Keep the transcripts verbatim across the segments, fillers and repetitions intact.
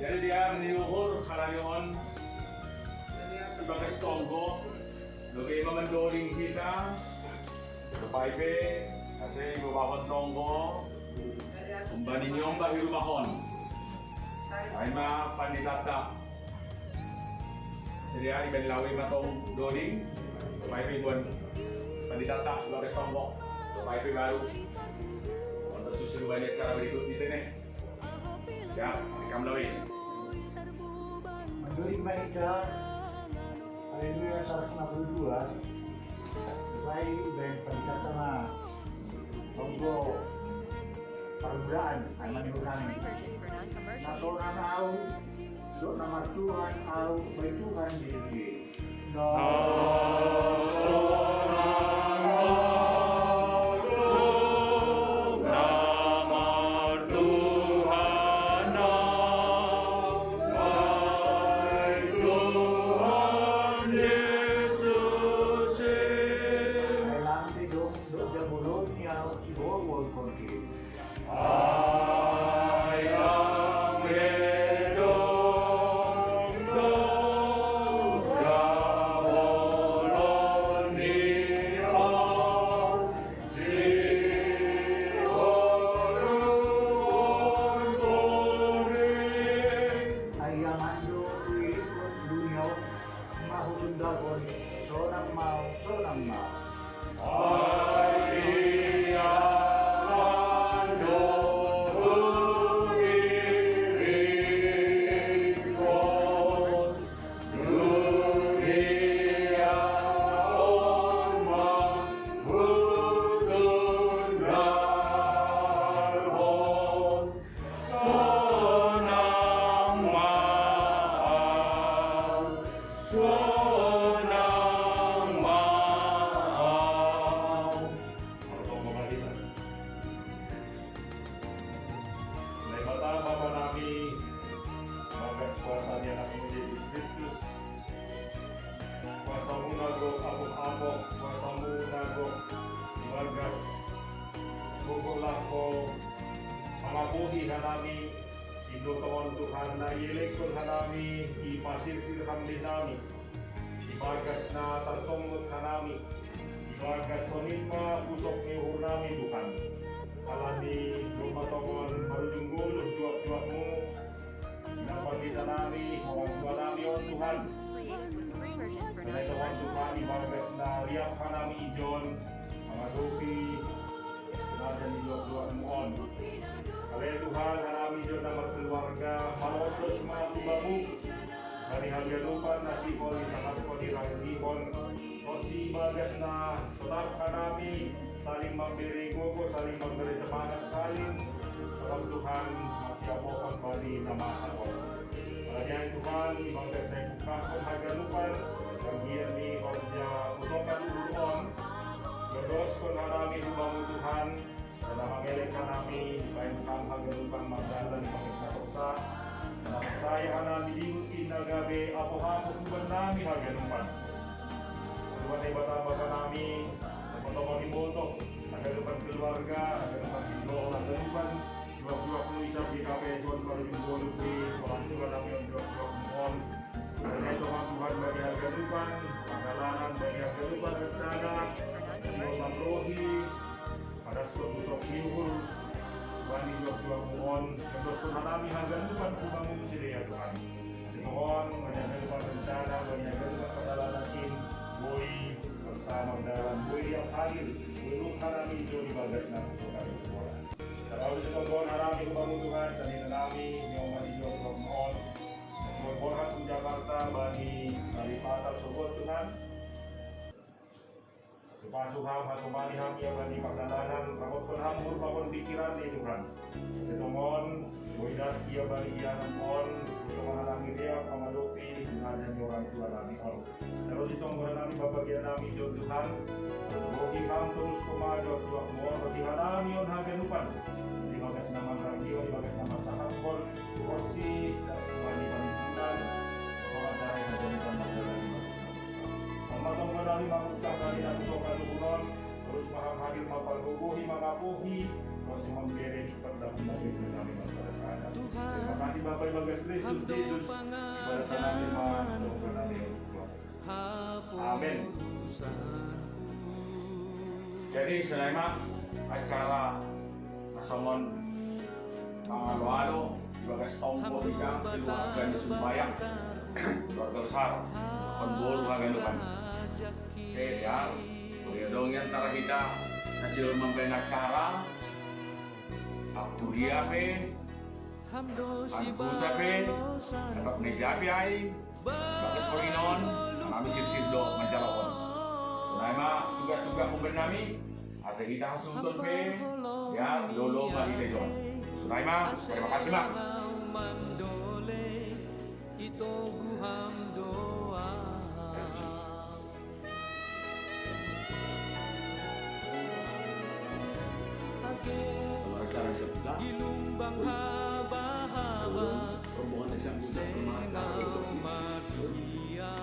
Jadi dia niuhur karanion ibagas tonggo, lobi mamandoding hita, supaya pe, kasi ibabahon tonggo, umbanin niomba hirumahon. Ay ma panditata. Jadi ari ben lawi matong doding, supaya pe buan panditata ibagas tonggo, supaya pe baru. Untuk susul banyak cara berikut itu nih. Ya, rekam dulu ini. Menurut Baca, Haleluya seratus enam puluh dua, baik dan pendeta sama Tonggo permulaan, aman bukan. Nasonan au, dok nama Tuhan au, baik Tuhan diri. Naibata Bapa nami, bagas kuasa ni Anak-Mu Jesus Kristus, kuasa-Mu na gok apoh-apoh, kuasa-Mu na gok ibagas gogoh lako mangapohi hanami, indo tongon Tuhan na ielekkon hanami, ipasirsir Ham deh nami, ibagas na tarsonggot hanami, ibagas sonin ma pusok ni uhur nami Tuhan. Alani domma tongon marujung goluh juak-juak-Mu, sinampan hita nami, orang tua nami on Tuhan. Alani tongon Tuhan ibagas na riap hanami ijon, mangadopi, na jadi juak-juak-Mu on. Ale Tuhan, hanami ijon na markeluarga, malotos ma tu Bamu. Bani haganupan na sihol isangapkon irangkihon, ronsi ibagas na sotap hanami, saling mambere gogo, saling mambere semangat, saling sabab Tuhan masiapohon bani na masa on. Alani ai Tuhan, ibagas na ipungkahkon haganupan, bagian ni horja musoma duhur on, dodoskon hanami tu Bamu Tuhan, Sada mangelek hanami, baen Ham haganupan mardalan ibagas na porsea, sada porsea hanami dihut in na gabe apoh-apoh uban nami haganupan. Tuhan Debata Bapa nami, na tongon ibotoh haganupan keluarga, haganupan sindohor, haganupan juak-juak-Mu isap di K P S on marujung goluh di orang tua nami on juak-juak-Mu on. Alani tongon Tuhan bani haganupan, pardalanan bani haganupan rencana, na sihol mambohi, Padaskon tu tok ni uhur, bani juak-juak-Mu on, dodoskon hanami haganupan tu Bamu sidea Tuhan. Sitonggon, bani haganupan rencana, bani haganupan pardalanan in, boi, bersama dalam, boi yang hadir, boi ruh hanami jo ibagas na tu tok ni uhur. Tapaulus sitonggon hanami tu Bamu Tuhan, sanina nami, nyoman i juak-juak-Mu on. Sitonggon borhat tu Jakarta, bani, bani patar sogot Tuhan. Pasu-pasu Ham, hasomani Ham ia bani pardalanan, ramotkon Ham uhur pakon pikiran ni Tuhan. Sitonggon, boi das ia bani ia on, sitonggon hanami riap mangadopi, na jadi orang tua nami on. Tarusi tonggo hanami bapagia nami jo Tuhan, boi Ham torus koma jo Tuhan on, bagi hanami on haganupan. Di bagas na manragio, di bagas na marsahapkon, Kursi, dan Tuhan di panimbunan, Tuhan dari haganupan manjalani. Mama tonggo nami mangungkah bani na tu tok ni uhur on, torus ma Ham hadir mampargogohi, mangapohi, ronsi mambere hikmat dahu nami bani nami marsada-sada. Terima kasih Bapa ibagas Kristus Jesus, ibadah tanah lima. Amin. Jadi, sonai ma acara na songon mangalo-alo ibagas tombo ida keluarga ni sumbayang, keluarga besar, on bolu haganupan. Sedia, bagi dong yang antara kita, na silo mambaen acara, aku dia pe, Angkuta pe, atap neja pe ai, bagas horinon, nami sirsir do manjalohon. Sonai ma tuga-tuga humbannami, asa hita hasuhuton pe, ya, lolo ma hita ijon. Sonai ma, terima kasih ma. Di lumbang haba-haba, sengau madia.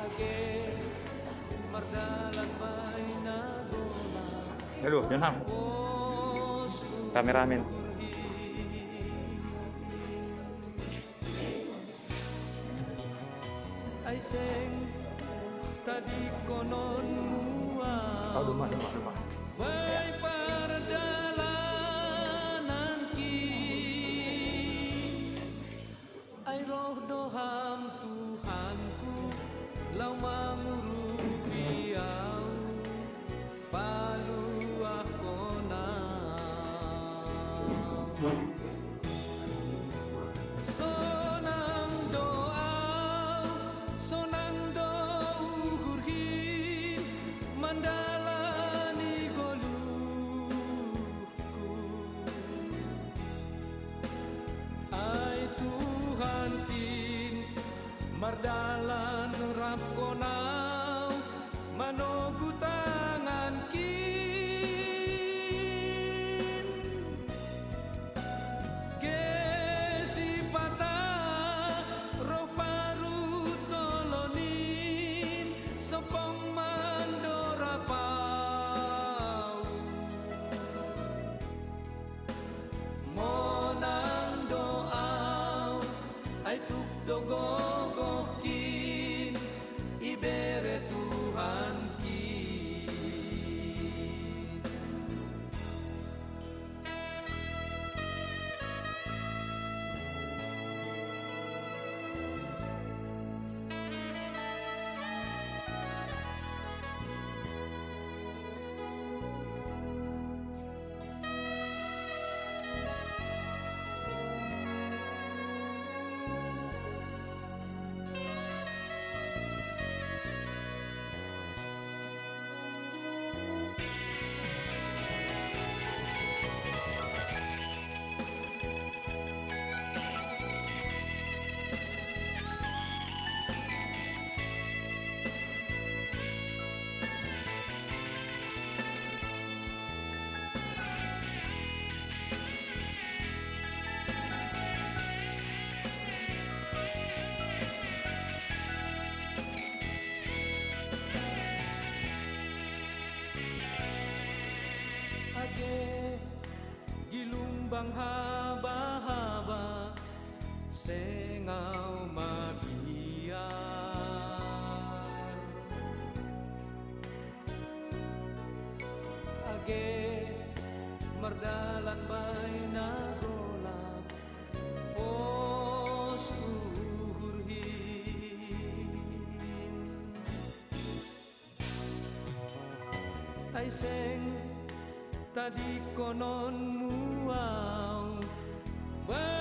Age mardalan baina bola. Aduh, Jonham. Kameramen. Ai seng tadingkonon mua. Aduh, mah, mah, mah. Bai pardalananki. Ai roh do Ham Tuhanku, laho mangurupi au, paluahkon au. Sonang do au, sonang do uhurhi, mandalani goluh. Ai Tuhankin, mardalan rapkon au, manogu tangankin. Gesipata roh parutolonin, sompong mandorap au. Monang do au, ai tuk do gogohkin, ibere Tuhankin. Age di lumbang haba-haba, sengau magiar. Age mardalan baina golap, pos uhurhi. Ai seng tadingkonon mua au, ba